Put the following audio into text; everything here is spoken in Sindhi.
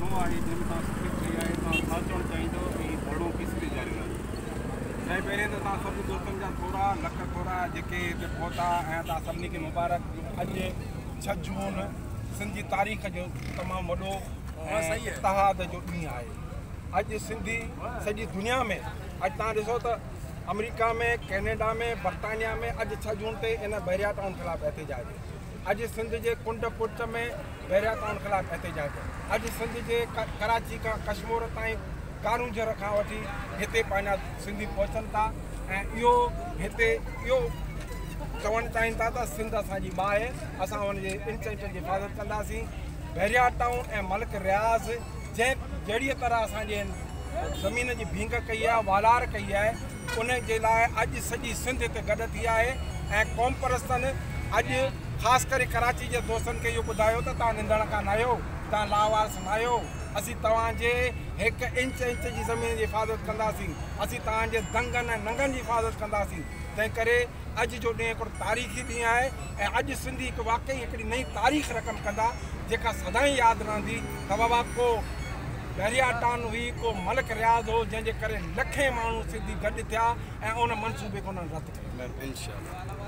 ڌرڻو آهي، جنهن ۾ توهان شرڪت ڪئي آهي، توهان ڇا چوڻ چاهيندؤ ۽ هي ڌرڻو ڪيستائين جاري رهندو؟ سائين، پهرين ته توهان سڀ دوستن جا ٿورا، لک ٿورا، جيڪي هتي پهتا ۽ توهان سڀني کي مبارڪ. اڄ 6 جون سنڌ جي تاريخ جو تمام وڏو ۽ اتحاد جو ڏينهن آهي. اڄ سنڌي سڄي دنيا ۾، اڄ توهان ڏسو ته آمريڪا ۾، ڪينيڊا ۾، برطانيا ۾ اڄ 6 جون تي ان بحريا ٽائون خلاف احتجاج. اڄ سنڌ جي ڪنڊ ڪڙڇ ۾ بحريا ٽائون خلاف احتجاج. اڄ سنڌ جي ڪراچي کان ڪشمور تائين، ڪارونجهر کان وٺي هتي پنهنجا سنڌي پهچن ٿا ۽ اهو هتي اهو چوڻ چاهين ٿا ته سنڌ اسان جي ماء آهي، اسان ان جي انچ انچ جي حفاظت ڪنداسين. بحريا ٽائون ۽ ملڪ رياض جنهن جهڙيء طرح اسان جي زمين جي ڀينگ ڪئي آهي، والار ڪئي آهي، ان جي لاء اڄ سڄي سنڌ هتي گڏ ٿي آهي ۽ قومپرستن اڄ خاص ڪري ڪراچي جي دوستن کي اهو ٻڌايو ته توهان ننڌڻڪا ناهيو، توهان لاوارث ناهيو، اسين توهان جي هڪ انچ انچ جي زمين جي حفاظت ڪنداسين، اسين توهان جي دنگن ۽ ننگن جي حفاظت ڪنداسين. تنهن ڪري اڄ جو ڏينهن هڪڙو تاريخي ڏينهن آهي ۽ اڄ سنڌي هڪ واقعي هڪڙي نئين تاريخ رقم ڪندا، جيڪا سدائين ياد رهندي ته بابا ڪو بحريا ٽائون هئي، ڪو ملڪ رياض هو، جنهن جي ڪري لکين ماڻهو سنڌي گڏ ٿيا ۽ ان منصوبي کي انهن رد ڪيو. انشاء الله.